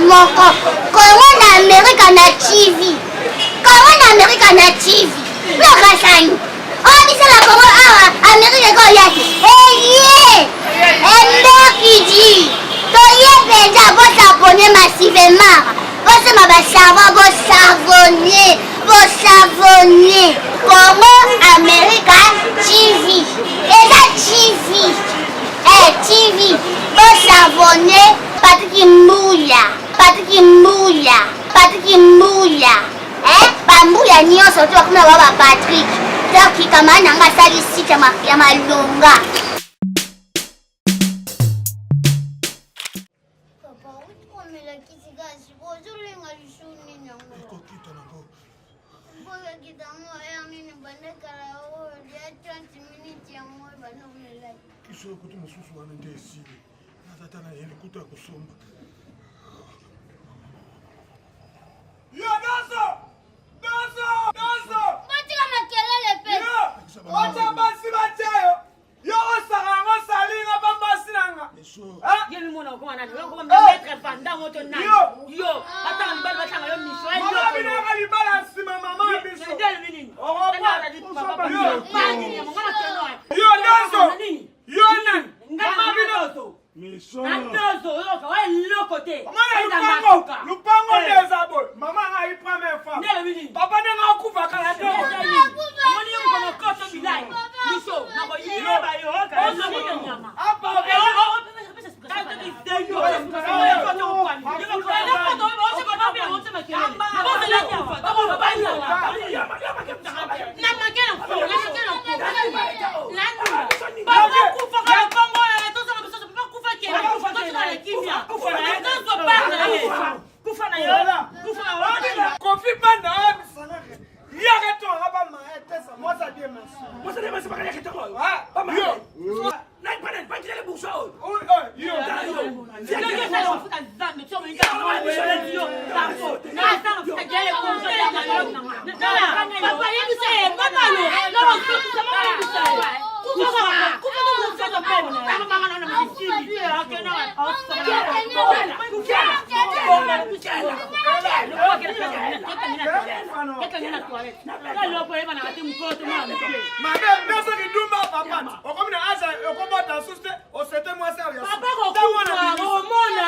Moko kongo na amerika na tv kongo na amerika na tv lokasani oyo biso na kongo awa amerika ekoya te eye emberkidi toye mpenza bosabone massivement bosomba basavon bosavone bosavone congo america tv eza tv eh, tv bosavone patiki mbuya patiki mbuya patiki mbuya eh, bambuya nyonso to bakoma ba ba patrik donc kamara na nga asali site ya malonga. Papa, uti komela kisi kasi ozolenga lisusu nini yango? Ekokita nango. Ekokita yango ya nini banda kala oyo ya 30 minutes yango banda komela. Kisi oyo kutu mosusu wana nde esili. Naza ata na ye likuta ya kosomba. Yo danso! Danso! Danso! Botika makelele pe. Yo! Otia basi batia yo. Yo osaka yango salinga pa basi na nga. Ye mimona okoma nani? Yo okoma maître Vanda moto nani? Yo batanga mibali batanga yo miso. Mama bino yaka libala nsima mama ya biso. Yo danso! Yo nani? Mama bino. Miso. Oyoka wa eloko te. Omona lupango, lupango nde eza boye. Mama ngai première fois. Papa nde nga akufa kala te. Omoni yo mokolo koto bilai. Miso nakoyeba yo oyoka eloko te nyama. Kofi banda yaka tonga ba ma tesa mwasa die merci mwasa die merci bakaya kitongo yo Mabe nyonso kidumba papa okomi na age okobota susu te osete mwasi ayo papa kokufa bakomona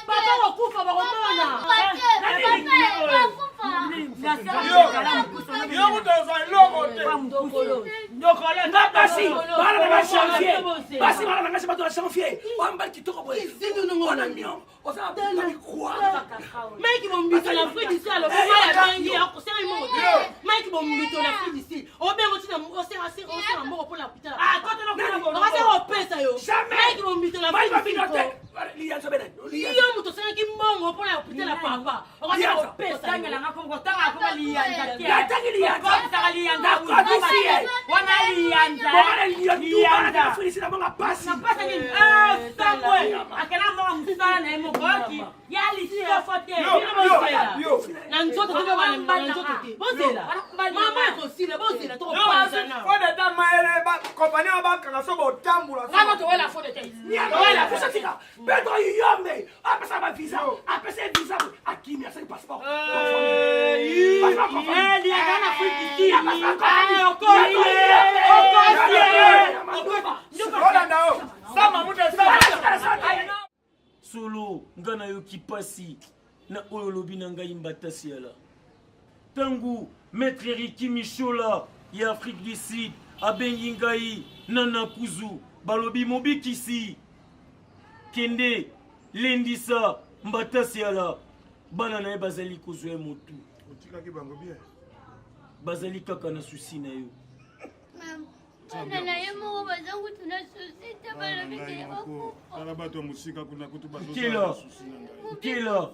papa kokufa bakomona yo kutu ozwa eloko te nga basi bana na nga janvier basi bana na nga bato na janvier oyo mobali kitoko boye ona niongo oza na mikwa Mike Bombito na Afrique du Sud alobi ngai abengi akosenga mbongo te Mike Bombito na Afrique du Sud obengo tina osenga osenga mbongo mpo na hôpital okasi kopesa yo Mike Bombito na Afrique du Sud yo moto osengaki mbongo mpo na hôpital ya papa okasi kopesa akela mbongo mosala na ye moko oki ya lisofo te na nzoto te na nzoto te bozela mama ekosila bozela tokopanzana fo de ta mayele kompani oyo bakanga so botambola ngana towela fo de te tika pedro yombe apesa ba visa apesa ye visa akimi asali passeport olanda o sama mutu esama Solo nga nayoki pasi na oyo olobi na ngai mbata siala. Tangu Maitre Ricky Mishola ya Afrique du Sud abengi ngai na Nakuzu balobi mobikisi kende lendisa mbata siala bana na ye bazali kozwa ye motu. Otikaki bango bien. Bazali kaka na souci na yo. Bana na ye moko baza kutu na susi te balobi ke bakufa. Tala bato ya mosika kuna kutu Nkela. bazosala susi na ngai. Nkela.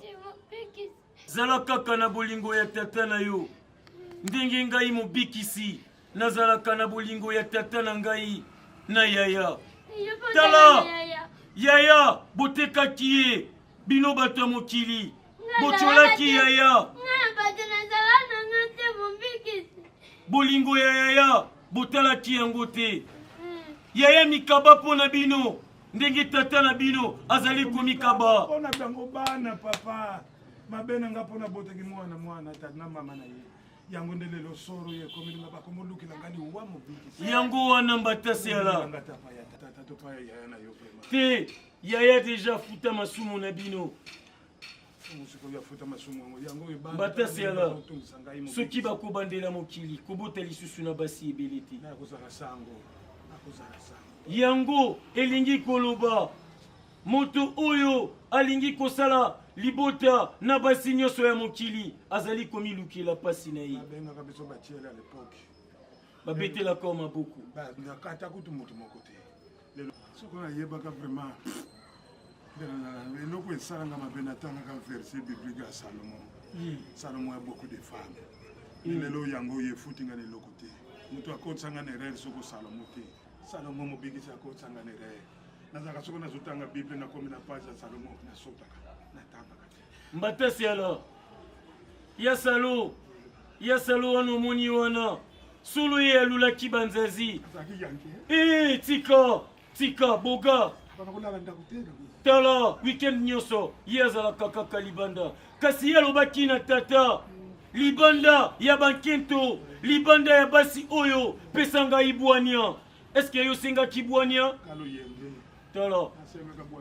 Zala kaka na bolingo ya tata na yo ndenge ngai mobikisi nazalaka na bolingo ya tata na ngai na yaya. Tala yaya, botekaki ye bino bato ya mokili, botyolaki yaya. Nga na bato nazala na nga te mobikisi. Bolingo ya yaya botalaki yango te. Yaya mikaba mpo na bino ndenge tata na bino azali komikaba. Mpo na bango bana papa mabe na nga mpo nabotaki mwana mwana tata na mama na ye yango nde lelo soro ye ekomeli nga bakomolukela nga liwa mobikisi. Yango wana mbatasiala Nga tapa ya tata to pa ya yaya na yo vraiment. Te yaya deja afuta masumu na bino. Sikoyo afuta masumu yango yango oyo bana Mbatasiala bazotungisa ngai mobikisi. soki bakobandela mokili kobota lisusu na basi ebele te. Nakozala sango, nakozala sango. Yango elingi koloba moto oyo alingi kosala libota na basi nyonso ya mokili azali komilukela pasi na ye. Babengaka biso batiele à l'époque. Babetelaka yo maboko. Nakata kutu moto moko te. Lelo soki nayebaka vraiment eloko esalanga mabe, natangaka verset biblique ya Salomo. Salomo ya beaucoup de femmes. Lelo yango oyo efuti nga na eloko te. Moto akotisanga na erreur soko Salomo te. Salomo mobikisi akotisanga na erreur. Nazalaka soki nazotanga Bible nakomi na page ya Salomo nasotaka natangaka te. Mbatasiala ya salo ya salo wana omoni wana solo ye alulaki banzazi. Azalaki yanke. E tika tika boga. Bana kolala ndako te. Tala weekend nyonso ye azalaka kaka libanda, kasi ye alobaki na tata libanda ya bankento, libanda ya basi oyo pesa ngai bwania. Eske yo osengaki bwania? Tala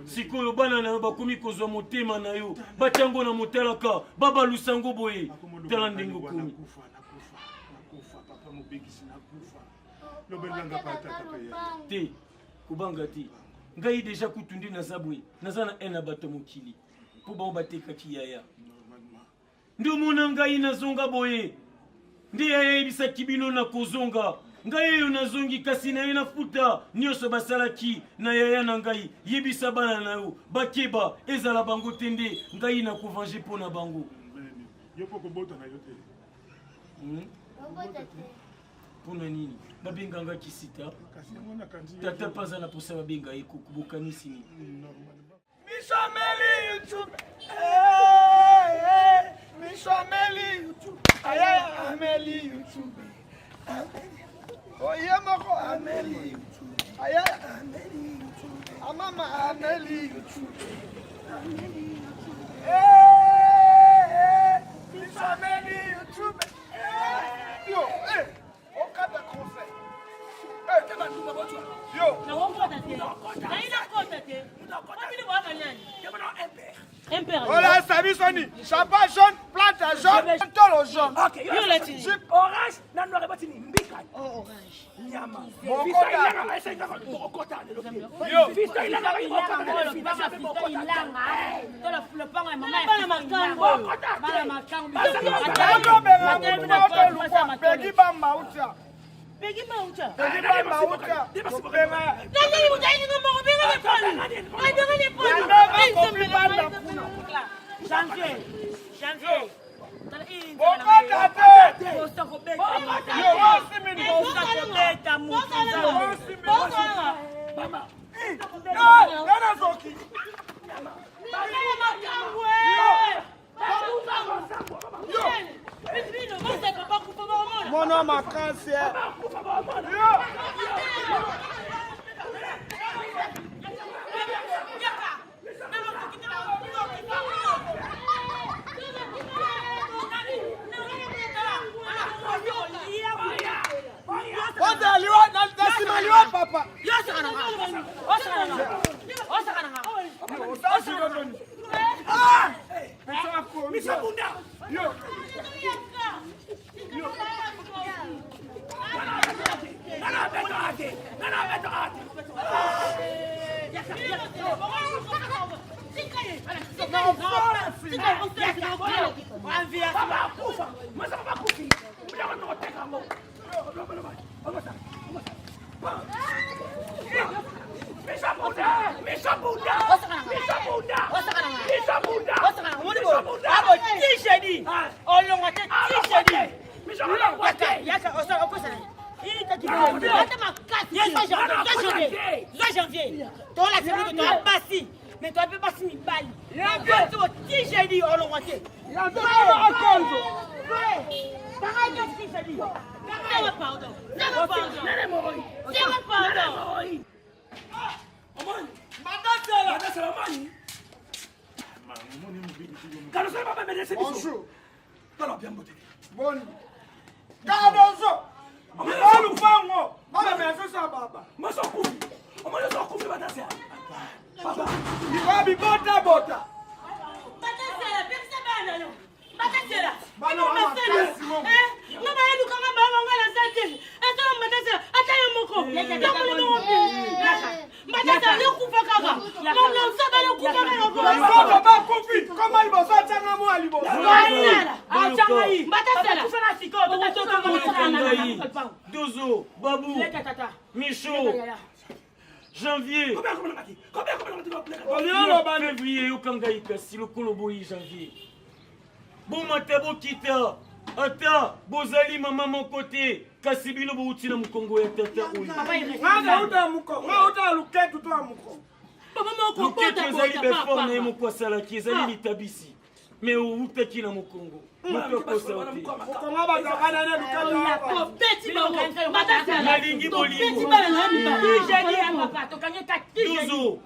sikoyo bana na yo bakomi kozwa motema na yo batiango na motalaka babalusa yango boye. Tala ndenge okomi. Nakufa, nakufa, nakufa papa mobikisi, nakufa. Lobelanga pa tata pe ye. Te kobanga te, ngai deja kutu nde naza boye, naza na haine na bato ya mokili mpo bango batekaki yaya. Nde omona ngai nazonga boye, nde yaya ayebisaki bino na kozonga. Ngai oyo nazongi, kasi na ye nafuta nyonso basalaki na yaya na ngai. Yebisa bana na yo bakeba, ezala bango te nde ngai nakovange mpo na bango. Yo mpo kobota na yo te. Mpona nini babenganga kisita? Tata mpe aza na mposa babenga ye koko, bokanisi nini? Mishameli YouTube. Mishameli YouTube. Aya Ameli YouTube. Oye moko Ameli YouTube. Aya Ameli YouTube. Amama Ameli YouTube. Ameli YouTube. Mishameli YouTube. Yo, eh, okata conseil. Eh, yo. Nakokota te. Nayi nakota te. Obili bwaka nani? Impère. Voilà, sabi soni. Champagne jaune, plante jaune, tolo jaune. Ok, yo lati. Jupe orange na noir ebati ni mbika. Oh, orange. Nyama. Mokota. Mokota lelo. Yo. Fista ilanga mokota. Bana makango. Bana makango. Oto benga mutu oto lukwa. Pegi ba mauta. Pegi mauta. Pegi ba mauta. Benga. Nani mutayi ngo moko benga ne poli. Ay benga ne poli. Nandanga kopi banda kuna. Janvier. Janvier. Bokota te. Yo, osimini. Mama. Yana zoki. Mwana makasi. Yo. Kwanza aliwa na nsima aliwa papa. Ah! Misabunda. Yo. Nana beto ate. Nana beto ate. Papa akufa. Masa papa akufi. Mwana jeudi. Olongwa te ti jeudi. Yaka okosa ata makasi. Zwa janvier. Tolakisa bino toya basi. Mais toya mpe basi mibali. Ti jeudi olongwa te. Akonzo. Pardon. Pardon. Pardon. Bonjour. Boni. Kadozo. Olupango. Bana mesosa baba. Biko bibota bota. Batasela, pekisa bana yo. Batasela. Bana wana makasi mo. Nga bayelukanga bango nga naza te. Esala batasela ata yo moko. Batasela yo kufa kaka. Mama osaba yo kufa kaka. Basoto bakufi. Koma liboso atanga mwa liboso. Batasela. Yoka ngai Dozo, Babou, Micho, Janvier, Février, yoka ngai kasi lokolo boyi janvier. Bomata bokita ata bozali mama moko te kasi bino bouti na mokongo ya tata oyo. Nga uta muko. Nga uta luketu to muko. Papa moko Loketo bota ezali bota beforme na ye papa. moko asalaki ezali litabisi me outaki na mokongo moto akosa yo te. Mukongo batokana ne luketu awa. Tobeti bango. Batasela. Nalingi bolingo. Tobeti bana na mibali. Dozo,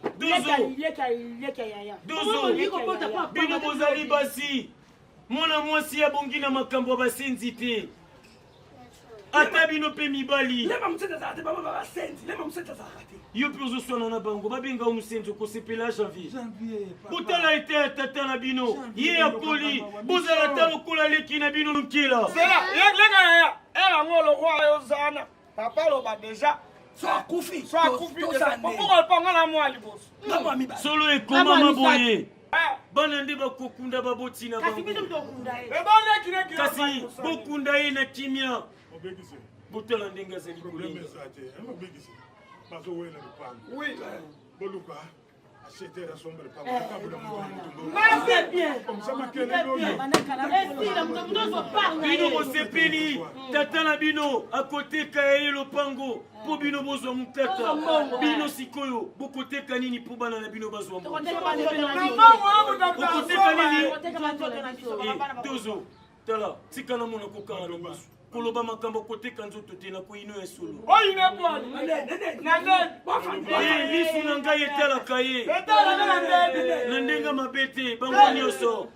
Dozo, Dozo, bino bozali basi mwana mwasi abongi na makambo ya basenzi te ata bino mpe mibali yo mpe ozoswana na bango babenga yo mosenzi okosepela janvier botala ete ya tata na bino ye akoli bozala ata lokola leki na bino nkela Zela, leka yaya. Ela ngolo kwa yo zana. Papa loba deja. So akufi. So akufi. Poko panga na mwa liboso. Solo ekomama boye bana nde bakokunda baboti na bango Ebone kine kine. kasi bokunda ye na kimia Obekisi. botala ndenge azali Problème kolinga eza te. Obekisi. Bazowela lupango. Oui. Boluka acheter asomba lupango. Akabula moto na moto mbongo. C'est bien. Comme ça makelele oyo. Esila moto moto ozwa part na bino ye. bosepeli tata na bino akoteka ya ye lopango mpo bino bozwa mokata Bozwa mbongo, bino sikoyo bokoteka nini mpo bana na bino bazwa mbongo Okoteka nini? Eh, Dozo tala tika namona kokanga na miso koloba makambo koteka nzoto te na koyino ya solo Oyine pwani. Na ndeni. Eh, lisu na ngai etalaka ye Etala na ndeni. na ndenge mabe te bango nyonso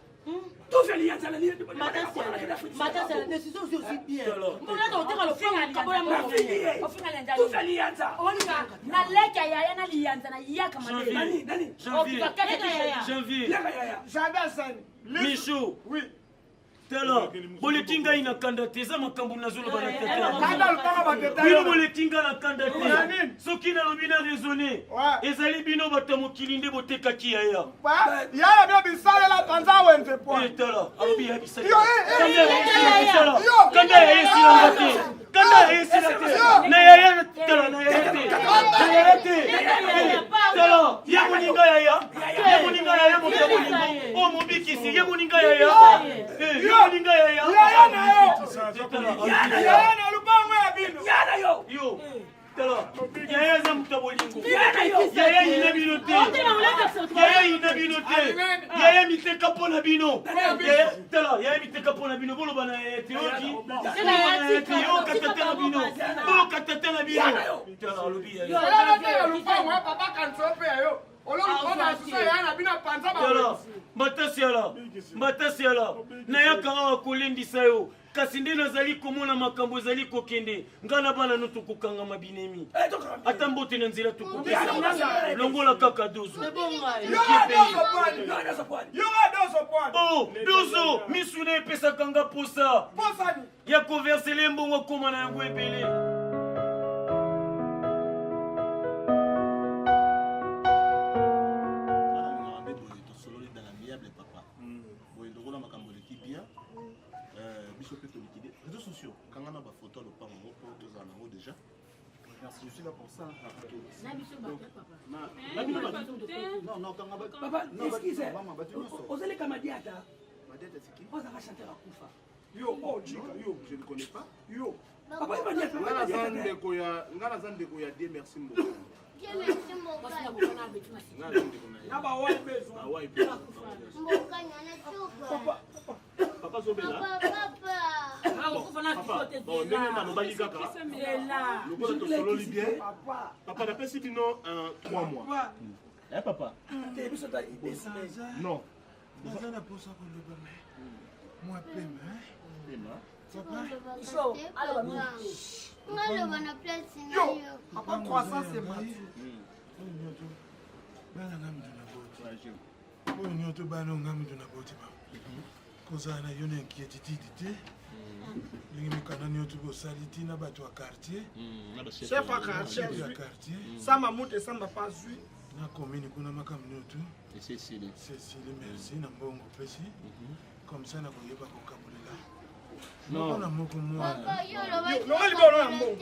Matasela, décision aussi aussi bien. Tala. Mbona oteka lopango kabola moko. Naleka yaya na liyanza na yaka mabe. Janvier Janvier Janvier Jardin sani. Micho Oui. tala boleki ngai na kanda te eza makambo nazoloba na tata Kanda lupanga bateta. bino boleki ngai na kanda te Nani? soki nalobi na raisonne Ouais. ezali bino bato ya mokili nde botekaki yaya Yaya bia bisalela panza wenze pwani. Eh, tala alobi yebisa Yo, eh, eh, tala Yo. kanda ya ye esilanga te kanda ya ye esila te na yaya tala na yaya te na yaya te Eh, tala ye moninga yaya ye moninga yaya moto ya bolingo oyo mobikisi ye moninga yaya Eh, ye moninga yaya Yaya na yo. Eh, tala Yaya na lupango ya bino. yo tala yaya aza moto ya bolingo yaya yina bino te yaya yina bino te yaya miteka mpo na bino Yaya- tala yaya miteka mpo na bino boloba na yaya te oki boloba na yaya te yoka tata na bino boyoka tata na bino tala alobi yaya Yaya na lupango ya papa kanso pe yo. Ololupango susa yaya na bino panza ba. tala mbatasiala mbatasiala nayaka awa kolendisa yo kasi nde nazali komona makambo ezali kokende ngai na bana no tokokangama binemi ata mbote na nzela tokopesa longola kaka dozo Yo dozo pwani. Yo dozo pwani. o dozo misu na epesaka nga posa Posani. ya koversele mbongo akóma na yango ebele Nalingaka nde boye tosololi dans l'amiable papa boye lokola makambo eleki bien biso mpe tolikide réseaux sociaux kanga na bafoto ya lopango yango mpo tozala nango déjà. Merci, je suis là pour ça. Na biso bato papa. Na bino bato. Non, non, kanga ba. Papa, Non, excuse. Mama, bato nyonso. Ozaleka madiata. Madiata c'est qui? Ozaka chanteur akufa. Yo, oh, Jika, yo. Je ne connais pas. Yo. Papa Madiata, Nga naza ndeko ya nga naza ndeko ya Dieu merci Mboko. Dieu merci Mboka. Nga naza ndeko na ye. Na ba wai besoin. Ba wai besoin. Mboka nyana chupa. Papa zobela. Papa, papa. Papa, bon ndenge nalobaki kaka lokola tosololi bien papa napesi bino 3 mois. Eh papa. Te biso ta idée. Non. Naza na posa koloba mais mwa pema. Pema. Papa. Ngaloba na place na yo. Papa croissant c'est Mathieu. Bana nga mutu na boti. Oyo nyoto bana nga mutu na boti ba. Kozala na yo na inquiétude te. Ndenge mikanda nyoto bosali ti na bato ya quartier. Chef ya quartier. Chef ya quartier. Samba mutu esamba pas zui. Na commune kuna makambo nyoto. Cécile. Cécile, merci na mbongo opesi. Comme ça nakoyeba kokabolela. Moko na moko mwana. Papa, yo olobaki Longa libolo na mbongo.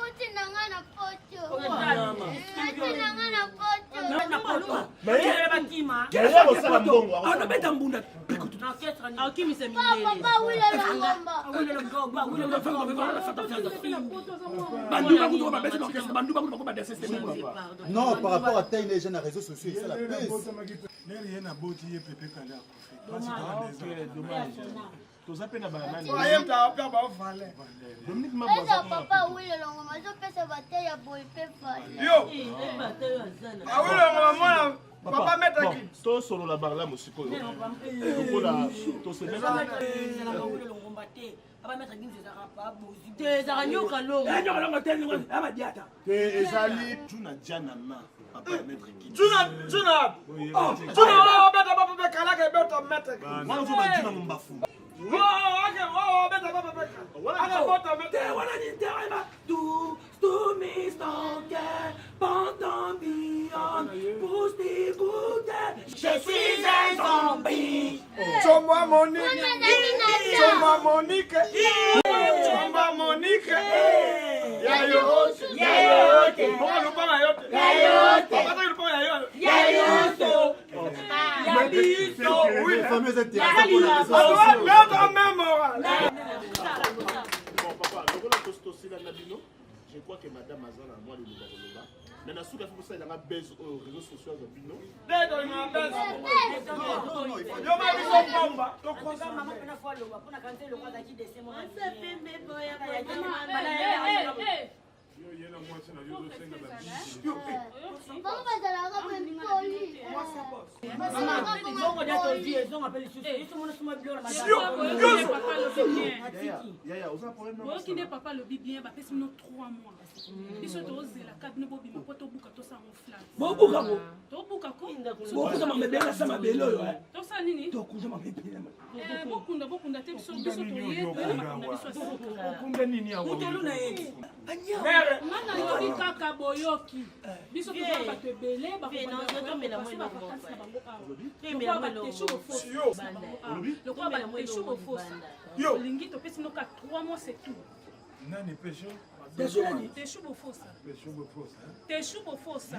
Otinda nga na poto. Otinda nga na poto. Na poto. Bakima. Kosala mbongo. Anabeta mbunda. Akimisa Papa, mindele. papa, wile longomba. Banduba kutu babeti na orchestre, banduba kutu bakoma danser c'est bon. Non, par rapport à taille les jeunes réseaux sociaux, ça la pèse. Neri ye naboti ye pepe kale akufi. Pasi Ah, kaka ok, nde eza. dommage. Toza pe na banani. Aye mta apia ba vale. Dominique Mabwa Eza aza kuna. papa wile longomba azopesa bate ya boye mpe fale. Yo. Awile ngoma mwana papa maître Bon, qui. tosolola barla sikoyo lokola tosepela Te ezalaka nyoka longo. Eh nyoka longo te nyoka ya Madiata. te ezali juna janana papa ya maître Gims. Juna Juna. Juna wa beta papa pe kala ke beta maître. wana ozoba juna mombafu Oh, ake oh beta papa pe kala. Ake bota maître. Te wana ni te wana tout tout mis ton cœur pendant beyond pousse tes bouteilles. Je suis un zombie. Chomba Monique. Mwana Chomba Monique. Chomba Monique. Ya yo. Ya yo. Bongo lupanga yote. Ya yote. Papa lupanga ya yo. Ya yoso. Ya biso. Oui, les fameuses intéressants pour les réseaux sociaux. Beta même moral. Bon papa, lokola tosila na bino, je crois que madame aza na mwa liloba koloba. Mais na suka faut kosalelanga base oyo réseaux sociaux azwa bino. Dedo ina besa. Yo ma biso bomba. To croissant. Yo ye na mwasi na yo ozosenga ba bisi. Bango bazalaka boye poli. Bazalaka boye poli. Yaya, oza problème na boyoki nde papa alobi bien bapesi bino 3 mois biso tozelaka bino bobima mpo tobuka tosala ngo flat Bobuka ngo. tobuka ko Bokuza mabele na sa mabele oyo. eh. tosala nini Tokuza mabele. Eh, bokunda bokunda te biso biso toye toye na makambo na biso ya sika Okunda nini awa? Mutolu na ye. Mère. nga nalobi kaka boyoki biso toza na bato ebele Viens, bakobanda vakansi na bango awa lokola bateshu bofosa na bango awa lokola bateshu bofosa Yo. olingi topesi bino ka 3 mois c'est tout Nani pesho? Teshu nani? teshu bofosa Pesho bofosa. teshu bofosa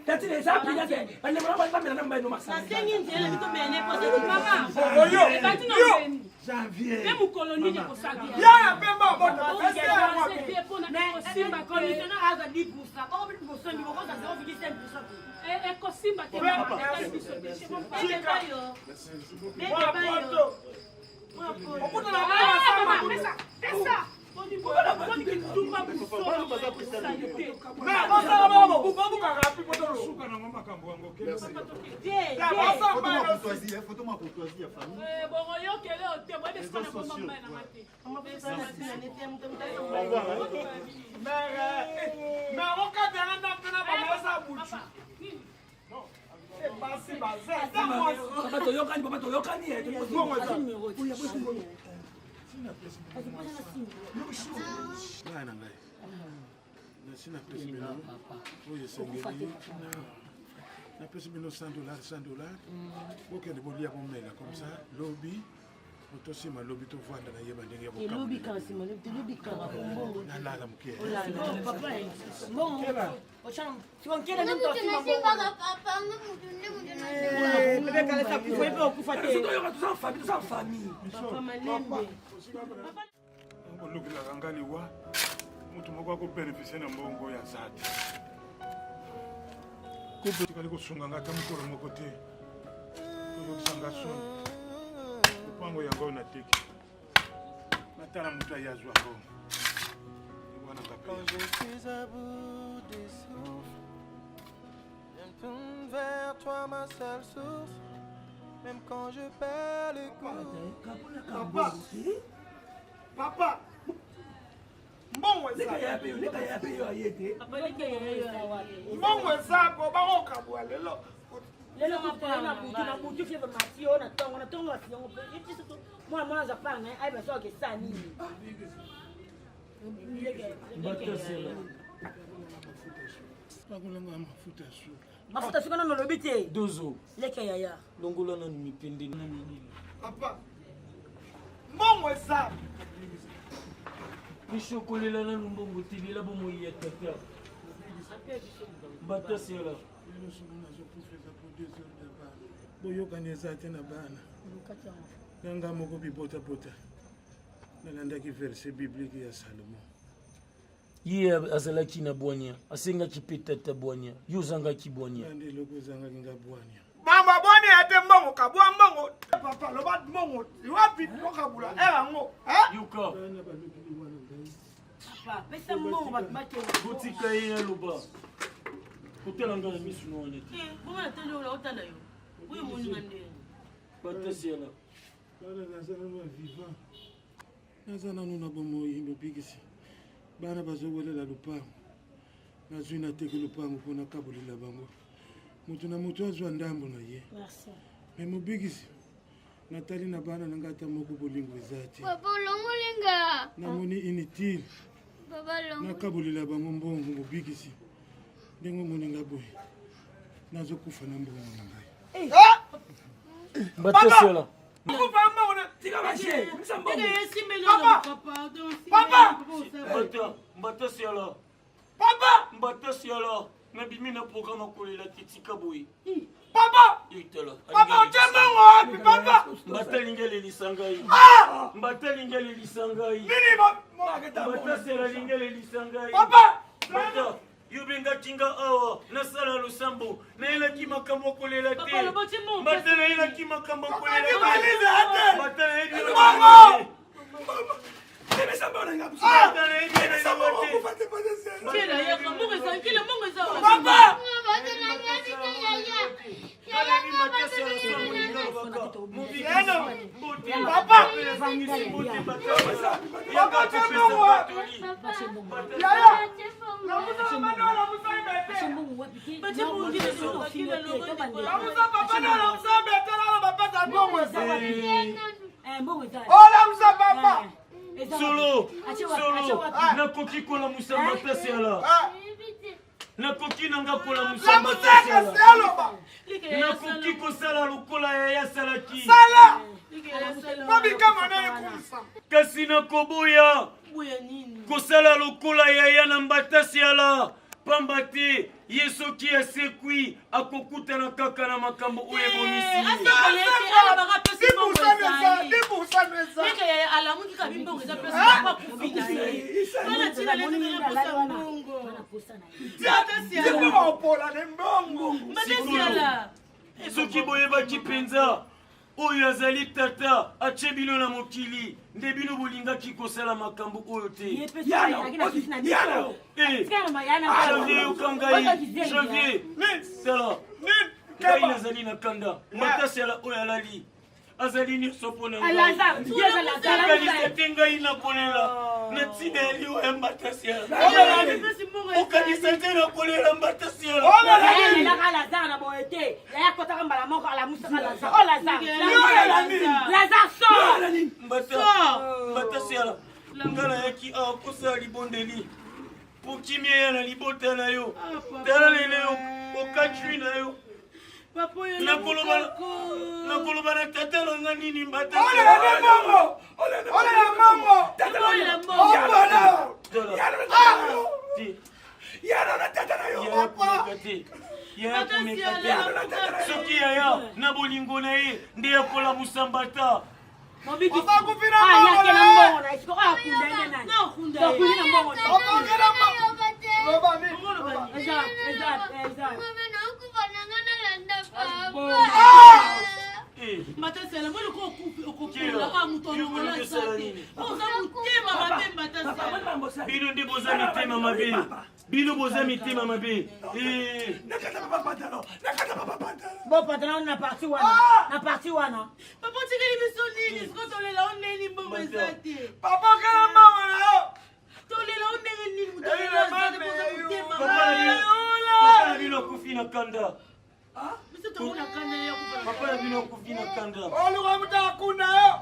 Tati les apli te. Bande mona ba mela na mbaye no masala. Nasengi nzela bito mene mama Oyo. ebandi na Yo. mbeni Janvier. mpe mokolo nini ekosala Ya ya pemba bota. Est-ce que ya mwa te mpona ekosimba te Commissionnaire aza 10%. Bongo bosombi bokoza 0,5% te. ekosimba te mama etali biso te Mwa poto. Okuta na bana samba. pesa kindumba salite Mais osala bango babuka rapi poto lo. Suka nango makambo yango kende. La basa Photo mba ma yo. courtoisie, hein, photo ma courtoisie, ya famille. bokoyokele o te boyebi esika na bomba mobali nanga te Mère. Mais okata nga ndambe na ba masa buchu. Eh basi baza. Papa toyokani, papa toyokani. eh, toyokani. Bana na ngai. Nasi napesi bino oyo esengeli. Napesi bino 100 dollars, 100 dollars. Bokende bolia bomela comme ça lobi. Tosima lobi tovanda nayeba ndenge ya Elobi kasi malobi te, elobi kaka po mbongo. Nalala moke. Olala. Papa, mbongo sikonkela nde moto asimba Nasimbaka papa, nga mutu nde mutu nasimbaka. bebe kalesa kufa ye mpe okufa te. Toyoka toza famille, toza famille. Papa malembe. Olukelaka nga liwa, moto moko akobenefisie na mbongo oyo aza te. Couple tikali kosunga nga ata mokolo moko te. Koyokisa nga soni. Lopango yango oyo nateki. Natala moto aye azwa mbongo. Wana nga Quand mpe je suis à bout de souffle, je me tourne vers toi, ma seule source. Même quand je perds le goût. Papa, papa, mbongo eza. Leka ya pe yo, leka ya pe yo aye te. Papa leke ya yo aye. Mbongo eza po bakokabwa lelo. Lelo kutu na butu, na butu fievre mati yo na ntongo, na ntongo basi yango mpe ye ti surtout mwana mwana aza part na ye ayeba soki akesa nini. Mbatasela. Pakolanga mafuta ya suka. Mafuta suka nano olobi te. Dozo. Leke yaya. Longola nanu mipende na minini. Papa, mbongo eza. Misho kolela nanu mbongo te, lela bomoi ya tata. Mbatasela. Lelo soki nazokufa eza po 2 heures de bana. Boyokani eza te na bana. Na nga moko bibotabota. Nalandaki verset biblique ya Salomon. Ye azalaki na bwanya, asengaki mpe tata bwanya. Yo ozangaki bwanya. Nde eloko ezangaki nga bwanya. Mama bwani ya te mbongo, kabwa mbongo. Papa, loba mbongo. Wapi tokabula eh yango. Yoka. Papa, pesa mbongo bato bakende. Botika ye aloba. Kotala nga na misu na wana te. Bongo natali oyo naotala yo. Oyo moninga ndenge. Batasela. Bana naza nanu ya vivant. Naza nanu na bomoi mobikisi. Bana bazowelela lupango. Nazwi nateki lupango mpo nakabolela bango. Moto na moto azwa ndambo na ye. Merci. Me mobikisi, natali na bana na ngai ata moko bolingo eza te. Papa olongoli nga. Namoni inutile. Papa olongoli. Nakabolela bango mbongo mobikisi. Ndenge omoni nga boye, nazokufa na mbongo na ngai. Mbatasela. Kufa mbongo na Tika ba je, misa mbongo. Papa! Papa! Mbata, mbatasela. Papa! Mbatasela. Nabimi na programme akolela te, tika boye. Papa! Itala. Papa, otie mbongo wapi papa? Mbata alingi alelisa ngai. Ah! Mbata alingi alelisa ngai. Nini ba Mbatasela alingi alelisa ngai. Papa! Mbata, yo bengaki nga awa nasala losambo nayelaki makambo kolela te. Papa, loba otie mbongo Mbata nayelaki makambo kolela Okati valise ate. Mbata nayebi yo Mbongo! te. Bebisa mbongo na nga. Mbata nayebi yo Bebisa mbongo te. okufa te Mbatasela. Kela yaka mbongo eza kela mbongo eza wapi? Papa! Nga bato na nga te yaya. Yaya nga bato na nga. Papa! Papa, otie mbongo wapi? Yaya! Lamusa papa na lamusa ibete. Batie mbongo kela loba, kela loba. Lamusa papa na lamusa ibete na loba pesa mbongo eza. Mbongo eza. Oh, lamusa papa. Solo, solo, nakoki kolamusa mbatasela. Ah! Nakoki nanga kolamusa Lamusa mbatasela. kasi aloba. Nakoki kosala lokola yaya asalaki. Sala! Mobikama na ekumisa. Kasi nakoboya Boya nini? kosala lokola yaya na mbatasiala pamba te ye soki asekwi akokutana kaka na makambo oyo ebongisi Asekoli ete alobaka apesi mbongo ezali. Dibusano eza. Leke yaya alamuki kabi mbongo eza place papa akufi na ye. Wana tina lete tena posa mbongo. Dibuma opola ne mbongo. Mbatasiala. Soki boyebaki mpenza oyo azali tata atie bino na mokili nde bino bolingaki kosala makambo oyo te. Eh, Janvier yoka ngai, Janvier tala ngai nazali na kanda matasela oyo alali azali nyonso mpo na ngai te ngai nakolela na ntina ya liwa ya mbatasiala okanisa te nakolela mbatasiala Yaya Lazare na boye te. Yaya akotaka mbala moko alamusaka Lazare. Oh Lazare. Lazare sort. Mbata, mbatasiala nga nayaki awa kosala libondeli mpo kimia ya na libota na yo. Tala lelo okatwi na yo. Nakoloba na tata na nga nini mbata? Olela nde mbongo. Olela mbongo. Olela mbongo. Yano na tata na yo. Yaya komeka te. Yaya komeka te. Soki yaya na bolingo na ye nde akolamusa mbata. Obakufi na mbongo na ye. Akunda na mbongo. Obongela mbongo. Loba nini? Loba. Eza, eza, eza. Mbatasela moni ko okufi okokula a moto alongola aza te oza motema mabe mbatasela. Bino nde boza mitema mabe. Bino boza mitema mabe. Eh. Bo pantalon na parti wana. Na parti wana. Papa otikeli biso nini siko tolela o ndenge mbongo eza te. Papa okela mbongo na yo. Tolela o ndenge nini moto alela aza te poza motema Papa na bino- papa na bino akufi na kanda. Biso tomona kanda ya kufa. Papa na bino akufi na kanda. Oluka moto akunda yo.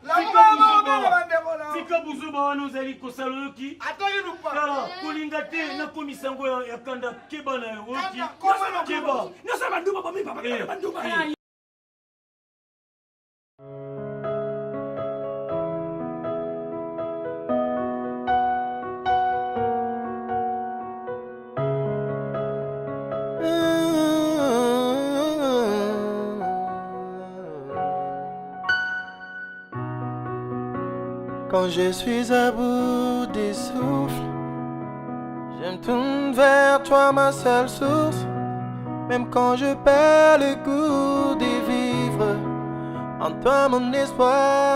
Tika buzoba. Tika buzoba wana ozali kosala oyoki. Ataki lupa. Tala kolinga te nakomisa yango ya kanda keba na yo oyoki. Keba. Nyonso bandumba bomi papa Eh, bandumba. eh. Quand je suis à bout de souffle, je me tourne vers toi, ma seule source. Même quand je perds le goût de vivre, en toi mon espoir.